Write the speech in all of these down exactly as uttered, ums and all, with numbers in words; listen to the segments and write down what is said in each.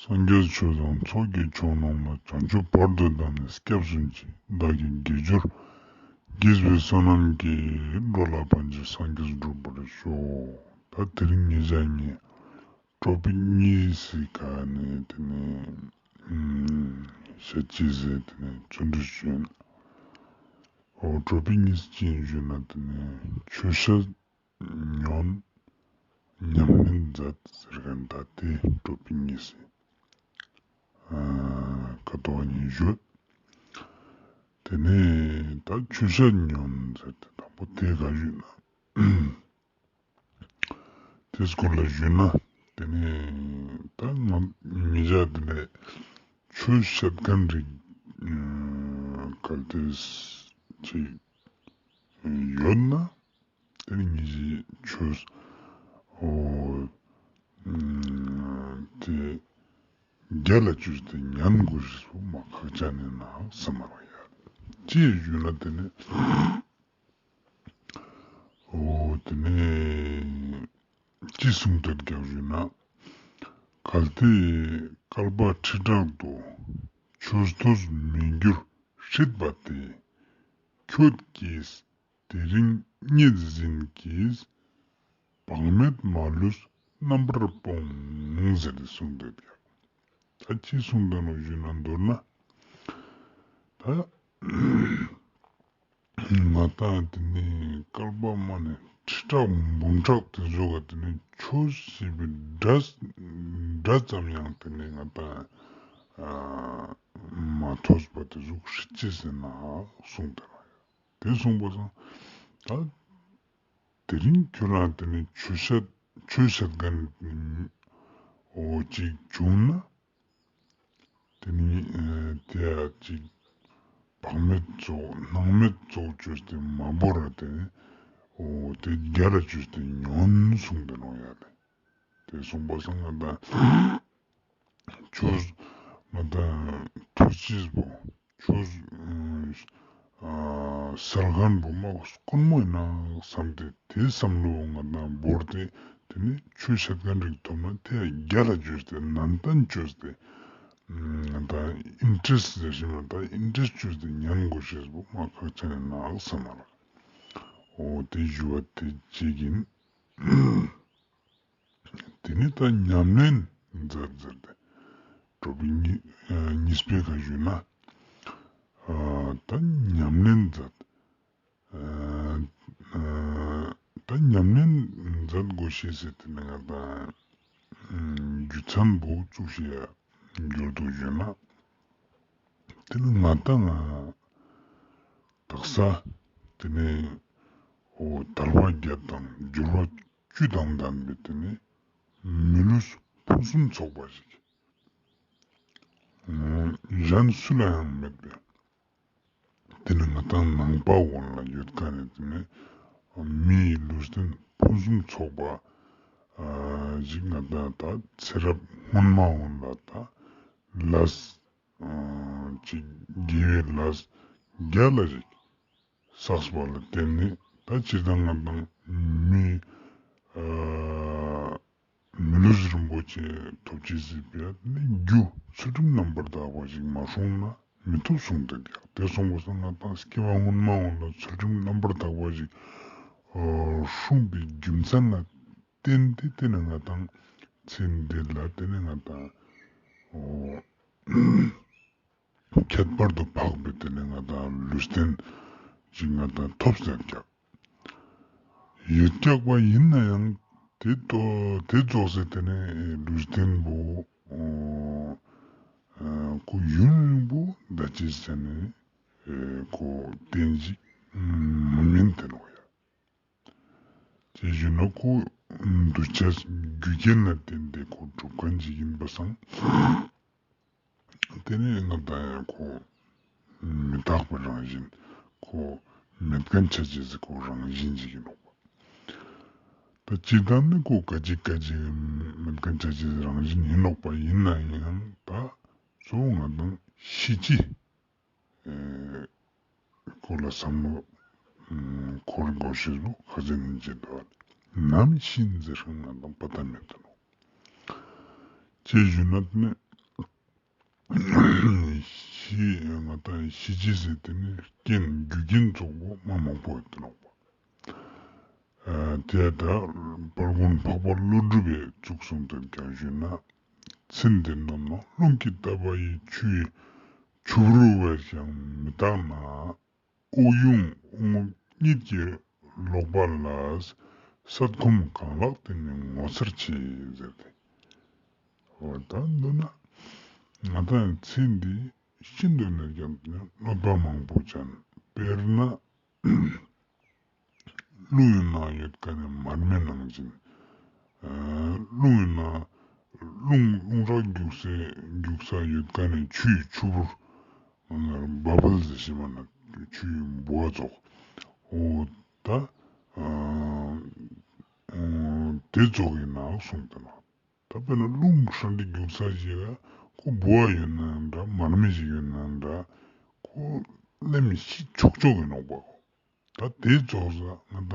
སངས་རྒྱས་ཆོས་དང་ཚོགས་ཀྱི་མཆོག་རྣམས་ལ། བྱང་ཆུབ་བར་དུ་བདག་ནི་སྐྱབས་སུ་མཆི། བདག་གི་དགེ་སྦྱོར་བགྱིས་པའི་བསོད་ནམས་ཀྱིས། འགྲོ་ལ་ཕན་ཕྱིར་སངས་རྒྱས་འགྲུབ་པར་ཤོག་ད་དེ་རིང་ཉེ་ཆར་ཉིན་ཊོ་པིག་གཉིས་སི་ཁ་ནས་དེ་ནས་ཨམ་བཤད་ཅེས་ཟེར་དེ་ནས་བརྩོན་འགྲུས་བྱོན། འོ་ཊོ་པིག་གཉིས་སི་ཅི་ཡིན་ཞུས་ན་དེ་ནས་ཆོས་བཤད་ཉོན། ཉམས་ལེན་མཛད་ཟེར་མཁན་ད་ལྟའི་ཊོ་པིག་གཉིས་སི་ཨ་ཁ་ཐོག་གཉིས་ཞུས། དེ་ནས་ད་ཆོས་བཤད་ཉོན་ཟེར་ཏེ་དང་པོ་དེ་ག་ཞུས་ན། དེ་སྐོར་ལ་ཞུས་ན། དེ་ནས་ད་ང་མི་ཇ་དེ་ནས་ཆོས་བཤད་མཁན་རིགས་གལ་ཏེ་ཅིག་ཡོད་ན། དེ་ནི་ཉིད་ཀྱི་ཆོས་འོ་དེ་རྒྱ་ལ་བཅོས་ཏེ་ཉན་དགོས་ཞེས་པོ་མ་ཁག་ཅན་ནི་ན་སེམས་མ་རང་ཡ། ཅེས་ཞུས་ན་དེ་ནི་འོ་དེ་ནི་ཅི་གསུངས་ཏེ་རྒྱག་ཞུས་ན། གལ་ཏེ་བསྐལ་པ་ཁྲི་ཕྲག་ཏུ། ཆོས་ཐོས་མི་འགྱུར་སྲིད་པ་དེ། ཁྱོད་ཀྱིས་དེ་རིང་ཉིད་ཟིན་གྱིས། བག་མེད་མ་ལུས་རྣམ་པར་སྤོངས། ཟེར་ཏེ་གསུངས་འདུག་ད་ཅི་གསུངས་འདུག་ནོ་ཞུས་ན་མདོར་ན། ད་ང་ཏང་དེ་ནི་བསྐལ་པ་མ་ནས་ཁྲི་ཕྲག་འབུམ་ཕྲག་དེ་ཚོ་ག་དེ་ནི་ཆོས་ཞེས་པའི་སྒྲ་སྒྲ་ཙམ་ཡང་དེ་ནི་ང་ཏང་མ་ཐོས་པ་དེ་ཟུག་ཧྲི་ཅི་ཟེར་ན་གསུངས་དེ་ན་ཡ། དེ་གསུངས་པ་སང་ད་དེ་རིང་ཁྱོད་རང་དེ་ནི་ཆོས་བཤད་ཆོས་བཤད་མཁན་འོ་ཅིག་བྱུང་ན། དེ་ནི་དེ་ཡ་ཅིག་བག་མེད་ཚོགས་སྣང་མེད་ཚོགས་བཅོས་ཏེ་མ་བོར་ར་དེ་ནི་འོ་དེ་རྒྱ་ར་བཅོས་ཏེ་ཉོན་གསུངས་དེ་ནོ་ཡ་ལེ། དེ་གསུངས་པ་སང་ང་ད་ཆོས་ང་ད་ཐུགས་རྗེས་པོ་ཆོས་ཨ་སལ་ཁན་པོ་མ་དཀོན་མོ་ཡིན་ན་བསམ་སྟེ་དེ་བསམ་བློ་ང་ད་བོར་ཏེ་དེ་ནི་ཆོས་བཤད་མཁན་རིགས་ཐོབ་ན་དེ་རྒྱ་ལ་བཅོས་ཏེ་ནན་ཏན་བཅོས་ཏེ་ང་ད་ཨིན་ཊེ་རེ་སི་ཟེར་ཞིག་མ་ད་ཨིན་ཊེ་རེ་སི་བཅོས་ཏེ་ཉན་དགོས་ཤེས་པོ་མ་ཁག་ཆེན་ཡིན་ན་བསམ་མ་རག་འོ་དེ་ཞུ་བ་དེ་གཅིག་ཡིན། དེ་ནི་ད་ཉམས་ལེན་མཛད་ཟེར་ཏེ་གྲོགས་པོ་གཉིས་གཉིས་པའི་ཁ་ཞུས་ན། ད་ཉམས་ལེན་མཛད། ད་ཉམས་ལེན་མཛད་དགོས་ཤེས་ཟེར་ཏེ་ནི་ང་ད་རྒྱུ་མཚན་པོ་བཙུགས་ཤེས་ཡ་འགྱུར་དུ་ཞུས་ན། དེ་ནི་ང་ད་ང་དག་ས་དེ་ནས་འོ་དལ་བ་བརྒྱད་དང་འགྱུར་བ་བཅུ་དང་ལྡན་པའི་དེ་ནས་མི་ལུས་ཕུན་སུམ་ཚོགས་པ་ཞིག་གཞན་སུ་ལ་ཡང་མེད་པའི་དེ་ནི་ང་ཏང་ནང་པ་འོན་ལ་ཡོད་མཁན་ནི་དེ་ནི་མི་ཡི་ལུས་རྟེན་ཕུན་སུམ་ཚོགས་པ་ཞིག་ང་ཏང་ད་ཚེ་རབས་སྔོན་མ་འོན་ལ་ད་ལས་ཅིག་དགེ་བའི་ལས་རྒྱ་ལ་ཞིག་བསགས་པ་ལ་བརྟེན་ནས་ད་སྤྱིར་བཏང་ང་ཏང་མི་མི་ལུས་རིན་པོ་ཆེ་ཐོབ་ཅེས་ཟེར་བའི་ནི་རྒྱུ་ཚུལ་ཁྲིམས་རྣམ་པར་དག་པ་ཞིག་མ་སྲུང་ན་མི་ཐོབ་གསུངས་ཏེ་ཀྱང་དེ་སོང་པ་སང་ང་ཏང་སྐྱེ་བ་སྔོན་མ་འོན་ལ་ཚུལ་ཁྲིམས་རྣམ་པར་དག་པ་ཞིག་སྲུང་པའི་རྒྱུ་མཚན་ལ་བརྟེན་ཏེ་དེ་ནི་ང་ཏང་ཚེ་འདི་ལ་དེ་ནི་ང་ཏང་ཁྱད་པར་དུ་འཕགས་པའི་དེ་ནི་ང་ཏང་ལུས་རྟེན་ཅིག་ང་ཏང་ཐོབ་ཟེར་ཀྱང་ཡོད་ཀྱག་པ་ཡིན་ན་ཡང་དེ་ཏོ་དེ་རྫོགས་ཟེར་དེ་ནི་ལུས་རྟེན་པོ་ཁོ་ཡུན་རིང་པོ་ད་ཅི་ཟེར་ནས་ཁོ་བརྟན་ཅིག་མི་མིན་དེ་ནོ་ཡ། ཅེས་ཞུ་ན་ཁོ་འདུ་བྱེད་རྒྱུ་རྐྱེན་ལ་བརྟེན་ཏེ་ཁོ་གྲུབ་མཁན་ཅིག་ཡིན་པ་སང་། དེ་ནས་ང་ཏང་ཡང་ཁོ་མི་རྟག་པའི་རང་བཞིན་ཁོ་མེད་མཁན་ཆ་ཅེས་ཟེར་ཁོ་རང་བཞིན་ཅིག་ཡིན་ནོག་པ། ད་སྤྱིར་བཏང་ནི་ཁོ་སྐད་ཅིག་སྐད་ཅིག་མེད་མཁན་ཆ་ཅེས་རང་བཞིན་ཡིན་ནོག་པ། ཡིན་ན་ཡང་ད་གཙོ་བོ་ང་ཏང་ཤི་ཅི། སྐོར་ལ་བསམ་བློ་འཁོར་དགོས་ཤེས་ལུགས་ཁ་ཅན་ནི་བྱེད་དོ། ནམ་ཤི་ཟེར་ཤིང་ང་དང་པ་ཏ་མེད་དོ། ཅེས་ཞུ་ན་ནི་ ཡིས་ང་ད་ཤི་ཅི་ཟེར་དེ་ནི་རྐྱེན་རྒྱུ་རྐྱེན་བཙོག་པོ་མ་མང་པོ་ཡོད་དེ་ནོག་པ། དེ་ད་དཔལ་མགོན་འཕགས་པ་ཀླུ་སྒྲུབ་པས་བཙུགས་གསུངས་ཏེ་ཀྱང་ཞུས་ན། ཚེ་འདི་འདོམ་ན་རླུང་གིས་བཏབ་པ་ཡི། ཆུ་ཡི་ཆུ་བུར་བས་ཀྱང་མི་དག་ན། དབུགས་དབྱུང་དབུགས་རྔུབ་གཉིད་ཀྱིས་ལོག་པ་ལ། སད་ཁོམ་གང་ལགས་དེ་ནི་ངོ་མཚར་ཆེ་ཟེར་ཏེ། འོ་ད་འདི་ན་ང་ད་ཚེ་འདི་ཤིན་ཏུ་ནས་ཀྱང་གནོད་པ་མང་པོ་ཅན། དཔེར་ན་རླུང་ཡི་ནང་ཡོད་མཁན་ནི་མར་མེ་ནང་བཞིན། རླུང་ཡི་ནང་རླུང་རླུང་རགས་རྒྱུག་སའི་རྒྱུག་ས་ཡོད་མཁན་ནི་ཆུ་ཡི་ཆུ་བུར། བ་བལ་ཟེར་ཞིག་མ་ན་ཆུ་ཡི་འབུ་བ་ཙོགས། འོ་ད་དེ་ཙོགས་ཡིན་ནའང་གསུངས་ཏེ་ན། ད་དཔེར་ན་རླུང་ཧྲ་འདྲི་རྒྱུག་ས་ཞིག་ལ་ཁོ་འབུ་བ་ཡོད་ན་འདྲ། མར་མེ་ཞིག་ཡོད་ན་འདྲ། ཁོ་ལེམ་ཤི་ཆོག་ཆོག་ཡིན་ནོག་པ། ད་དེ་ཙོགས་ས་ང་ད་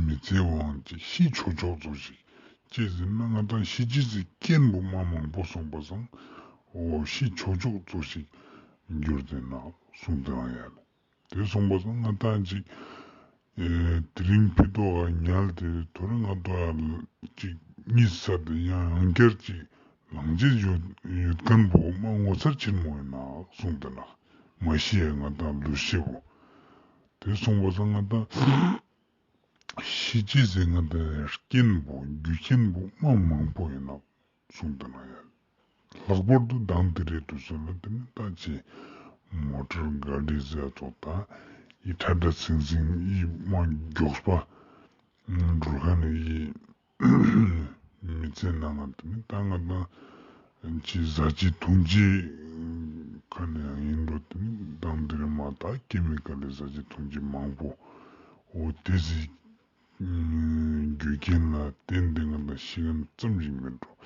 མི་ཚེ་དབང་ཅིག་ཤི་ཆོག་ཆོག་ཙོགས་ཤིག་ཅི་ཟེར་ན། ང་ད་ཤི་ཅི་ཟེར་རྐྱེན་པོ་མ་མང་པོ་སོང་པ་སང་འོ་ཤི་ཆོག་ཆོག་ཙོགས་ཤིག་འགྱུར་ཏེ་ན་གསུངས་ཏེ་ན་ཡ་ལ། དེ་སོང་པ་སང་ང་ད་ཅིག་ཨེ་དེ་རིང་ཕི་ཏོག་ག་ཉལ་ཏེ་ཐོ་རེ་ང་ཏོག་ཡ་ཅིག་གཉིད་སད་དེ་ཡང་ཡང་བསྐྱར་ཅིག་ལངས་རྗེས་ཡོད་ཡོད་མཁན་པོ་མ་ངོ་མཚར་ཆེན་མོ་ཡིན་ན་གསུངས་ཏེ་ན། མ་ཤི་ཡ་ང་ད་ལུས་ཤི་བོ། དེ་སོང་པ་སང་ང་ད་ཤི་ཅི་ཟེར་ང་ད་རྐྱེན་པོ་རྒྱུ་རྐྱེན་པོ་མ་མང་པོ་ཡིན་ན། གསུངས་ཏེ་ན་ཡ། ལྷག་པར་དུ་མདང་དེ་རེད་དུ་སོང་ལ་དེ་ནི་ད་ཅི་མོ་ཊར་ག་རི་ཟེར་ཙོགས་དང་ཡི་ཁྲ་ཁྲ་ཚིང་ཚིང་ཡི་མ་མགྱོགས་པ་འགྲུལ་མཁན་ནི་ཡི་མི་ཚེ་ནང་ང་དེ་ནི་ད་ང་དང་ཅི་ཟ་ཅི་འཐུང་ཅི་ཁ་ནས་ཡང་ཡིན་འགྲོ། དེ་ནི་མདང་དེ་རེད་མ་ད་ཀེ་མི་ཀལ་ཟ་ཅི་འཐུང་ཅི་མང་པོ་འོ་དེ་ཟིག་རྒྱུ་རྐྱེན་ལ་བརྟེན་ཏེ་ང་དང་ཤི་མཁན་ཙམ་ཞིག་མིན་འགྲོ།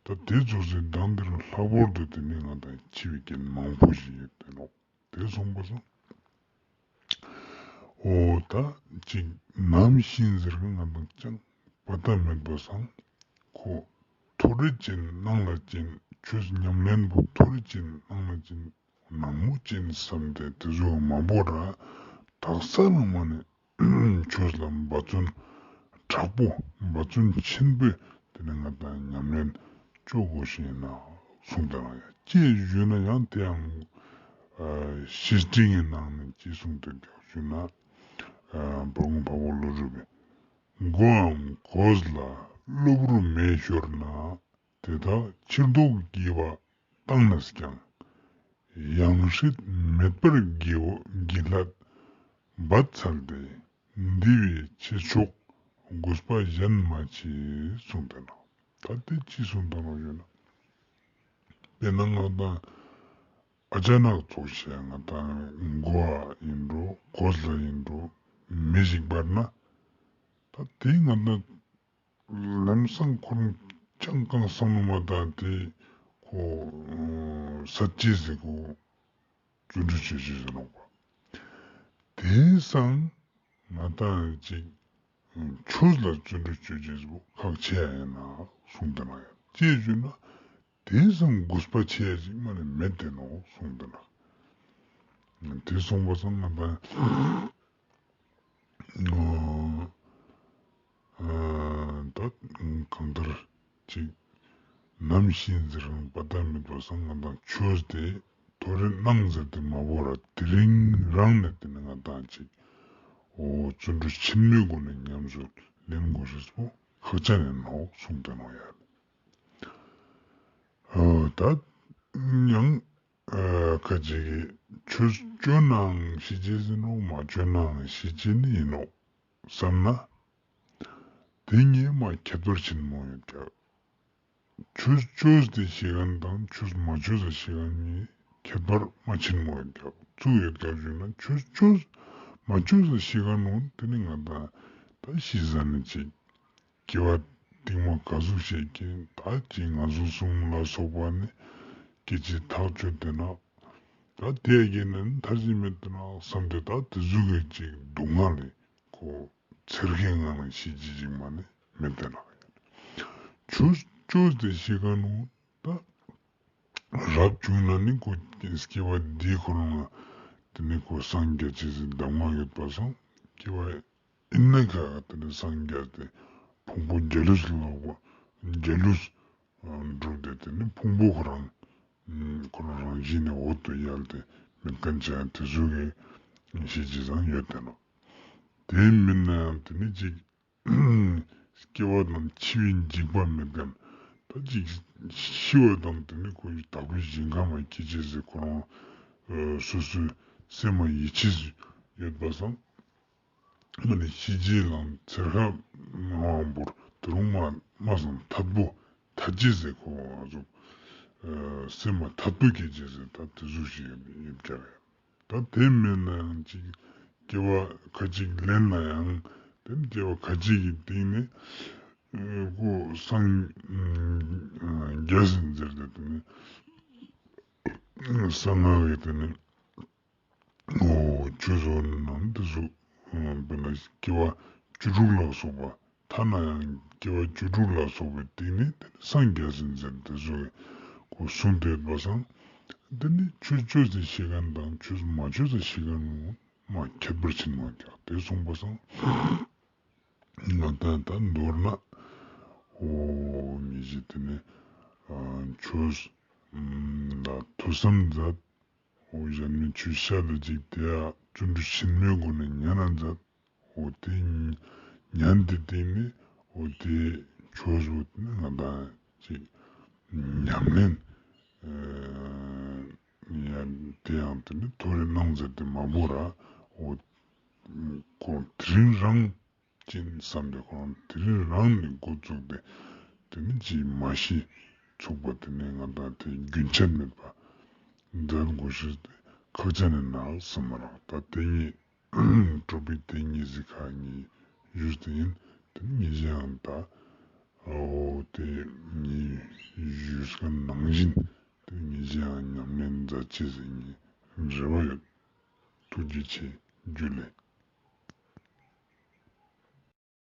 ད་དེ་ཚོ་ཟེར་མདང་དེར་ལྷག་པར་དུ་དེ་ནས་ང་དང་འཆི་བའི་རྐྱེན་མང་པོ་ཞིག་ཡོད་དེ་ནོག། དེ་སོང་པ་སང་འོ་ད་ཅིག་ནམ་ཤི་ཟེར་གི་ང་དང་ཅང་པ་ཏ་མེད་པ་སང་ཁོ་ཐོ་རེ་ཅན་སྣང་ལ་ཅན་ཆོས་ཉམས་ལེན་པོ་ཐོ་རེ་ཅན་སྣང་ལ་ཅན་ནང་མོ་ཅན་བསམ་སྟེ་དེ་ཚོ་མ་བོ་ར་དག་ས་ལ་མ་ནས་ཆོས་ལ་འབད་བརྩོན་དྲག་པོ་འབད་བརྩོན་ཆེན་པོས་དེ་ནས་ང་དང་ཉམས་ལེན་ཅོ་དགོས་ཤེས་ན་གསུངས་ཏེ་ན་ཡ། ཅེས་ཞུས་ན་ཡང་དེ་ཡང་ཨ་བཤེས་སྤྲིང་གི་ནང་ནས་ཅེས་གསུངས་ཏེ་འདུག་ཞུས་ན། ཨ་བུ་མོ་འཕགས་པ་ཀླུ་སྒྲུབ་པས། མགོའམ་གོས་ལ་གློ་བུར་མེ་ཤོར་ན། དེ་དག་ཕྱིར་ལྡོག་བགྱིས་པ་བཏང་ནས་ཀྱང་། ཡང་སྲིད་མེད་པར་བགྱིའོ་བགྱིད་སླད་འབད་འཚལ་ཏེ། འདི་བས་ཆེས་མཆོག་དགོས་པ་གཞན་མ་མཆིས་གསུངས་ཏེ་ན། ད་དེ་ཅི་གསུངས་ཏེ་ན་ཞུ་ན། དཔེར་ན་ང་དང་ཨ་ཅག་ནག་ཚོགས་ཤིག་ང་དང་མགོ་ཡིན་འགྲོ་གོས་ལ་ཡིན་འགྲོ་མེ་ཞིག་འབར་ན། ད་དེ་ང་དང་ལམ་སང་ཁོ་རང་ཅང་གང་བསམ་བློ་མ་བཏང་དེ་ཁོ་ཨ་སད་ཅེས་ཟེར་གོ་བརྩོན་འགྲུས་བྱེད་ཅེས་ཟེར་ནོག་པ། དེང་སང་ང་དང་ཅིག་ཆོས་ལ་བརྩོན་འགྲུས་བྱེད་ཅེས་ཟེར་བོ་ཁག་ཆེ་ཡ་ཡིན་ན་གསུངས་ཏེ་ན་ཡ། ཅེས་ཞུས་ན་དེང་སང་དགོས་པ་ཆེ་ཡ་ཅིག་མ་ནས་མེད་དེ་ནོག་གསུངས་ཏེ་ན། དེ་གསུངས་པ་སང་ང་དང་ཨ་ད་གང་ལྟར་ཅིག་ནམ་ཤི་ཟེར་རང་པ་ཏ་མེད་པ་སང་ང་དང་ཆོས་དེ་ཐོ་རེ་གནང་ཟེར་དེ་མ་བོ་ར་དེ་རིང་རང་ནས་དེ་ནི་ང་དང་ཅིག་འོ་བརྩོན་འགྲུས་ཆེན་མོའི་སྒོ་ནས་ཉམས་སུ་ལེན་དགོས་རེད་པོ་ཁག་ཅན་ཡིན་ནོག་གསུངས་ཏེ་ནོག་ཡ། འོ་ད་ཡང་ཨ་ཁ་ཅིག་གིས་ཆོས་བཅོས་ནའང་ཤི་ཅེས་ཟེར་ནོག་མ་བཅོས་ནའང་ཤི་ཅེས་ནི་ཡིན་ནོག་བསམ་ན། དེ་གཉིས་མ་ཁྱད་པར་ཆེན་མོ་ཡོད་ཀྱག། ཆོས་བཅོས་ཏེ་ཤི་མཁན་དང་ཆོས་མ་བཅོས་ཏེ་ཤི་མཁན་གཉིས་ཁྱད་པར་མ་ཆེན་མོ་ཡོད་ཀྱག། ཚུགས་ཡོད་ཀྱག་ཞུས་ན་ཆོས་བཅོས་མ་བཅོས་ཏེ་ཤི་མཁན་འོ་དེ་ནི་ང་དང་ད་ཤི་ཟ་ནི་ཅིག་སྐྱེ་བ་རྟིང་མ་ག་ཟུག་ཤེས་ཀྱིན་ད་ཅི་ང་ཚོ་གསུམ་ལ་སོགས་པ་ནི་སྐྱེ་འཆི་ཐག་ཆོད་དེ་ན། ད་དེ་གི་ནི་མཐའ་གཞི་མེད་དེ་ན་བསམ་སྟེ་ད་དེ་ཟུག་གི་ཅིག་སྡུག་བསྔལ་ལས་ཁོ་ཚེར་ཁའི་ངང་ལ་ཤི་ཅི་ཅིག་མ་ནི་མེད་དེ་ན། ཆོས་བཅོས་ཏེ་ཤི་མཁན་ནོ་ད་ རབ་བྱུང་ན་ནི་ཁོ་སྐྱེ་བ་འདིའི་ཁོ་རང་ལ་དེ་ནི་ཁོ་སངས་རྒྱས་ཅེས་གདམས་ངག་ཡོད་པ་སང་སྐྱེ་བ་ཨིན་ན་ཁ་དེ་ནི་སངས་རྒྱས་ཏེ་ཕུང་པོ་རྒྱ་ལུས་ལོག་པ་རྒྱ་ལུས་འགྲུབ་སྟེ་དེ་ནི་ཕུང་པོ་ཁོ་རང་ཁོ་རང་རང་བཞིན་ནས་འོད་དུ་ཡལ་ཏེ་མེད་མཁན་ཅན་དེ་ཚོ་གི་ཤེས་ཀྱི་སང་ཡོད་དེ་ནོ། དེ་མིན་ན་ཡང་དེ་ནི་ཅིག་སྐྱེ་བ་དང་འཆི་བའི་འཇིགས་པ་མེད་མཁན། ད་ཅིག་ཤི་བ་དང་དེ་ནི་ཁོ་ཡི་དྭགས་པོའི་ཞིང་ཁམས་ལ་སྐྱེ་ཅེས་ཟེར་ཁོ་རང་སོ་སོའི་སེམས་མ་ཡིད་ཆེས་ཡོད་པ་སང་། ཨ་ནི་ཤི་རྗེས་ལ་ཚེ་རབས་མང་པོར་དེ་རུང་མ་མ་སང་ཐད་པོ་ཐད་ཅེས་ཟེར་ཁོ་ང་ཚོ་སེམས་མ་ཐད་པོ་སྐྱེ་ཅེས་ཟེར་ད་དེ་ཟུག་ཞིག་ཡོད་ཀྱག་རེད། ད་དེ་མིན་ན་ཡང་ཅིག་སྐྱེ་བ་ཁ་ཅིག་ལེན་ན་ཡང་དེ་སྐྱེ་བ་ཁ་ཅིག་གི་སྟེང་ནས་ཨ་ཁོ་སངས་རྒྱས་ཟིན་ཟེར་ཏེ་དེ་ནས་གསང་སྔགས་ཀྱི་དེ་ནས་ཨོ་ཆོས་སོགས་ནང་དེ་ཚོ་དཔེར་ན་སྐྱེ་བ་བཅུ་དྲུག་ལ་སོགས་པ། ཐ་ན་ཡང་སྐྱེ་བ་བཅུ་དྲུག་ལ་སོགས་པའི་སྟེང་ནས་དེ་ནི་སངས་རྒྱས་ཟིན་ཟེར་དེ་ཚོ་གི་གོ་གསུངས་ཏེ་ཡོད་པ་སང་། དེ་ནི་ཆོས་ཆོས་ཟེར་ཤེས་མཁན་དང་ཆོས་མ་ཆོས་ཟེར་ཤེས་མཁན་མ་ཁྱད་པར་ཕྱིན་མ་ཀྱག་དེ་གསུངས་པ་སང་། ང་ད་ད་མདོར་ན་ཨོ་མི་ཞིག་དེ་ནི་ཆོས་ལ་ཐོས་བསམ་མཛད། འོ་གཞན་མི་ཆོས་བཤད་ལ་ཅིག་དེ་ཡང་བརྩོན་འགྲུས་ཆེན་མོའི་སྒོ་ནས་ཉན་ན་མཛད། འོ་དེ་ཉན་དེ་དེ་ནི་འོ་དེ་ཆོས་སུ་ནི་ང་དང་ཅིག་ཉམས་ལེན་ཡང་དེ་ཡང་དེ་ནི་ཐོ་རེ་གནང་མཛད་དེ་མ་བོ་ར་འོ་ཁོང་དེ་རིང་རང་ཅན་བསམ་པའི་ཁོང་དེ་རིང་རང་ནས་འགོ་བཙུགས་ཏེ་དེ་ནི་ཅིག་མ་ཤི་ཚུགས་པ་དེ་ནི་ང་དང་དེ་རྒྱུན་ཆད་མེད་པ་མཛད་དགོས་ཤེས་དེ་ཁག་ཅན་ནས་ནག་སུ་མ་རག་ད་དེ་ཉིད་གྲོགས་པའི་དེ་ཉིད་ཟིག་ཁ་ཉིད་ཡུས་དེ་ཡིན་དེ་ནི་ངེས་ཤེས་ཡང་ད་འོ་དེ་ཉིད་ཡུས་ཀ་ནང་བཞིན་དེ་ངེས་ཤེས་ཡང་ཉམས་ལེན་མཛད་ཅེས་ཟིག་ཉིད་རེ་བ་ཡོད། ཐུགས་རྗེ་ཆེ། རྒྱུ་ལས།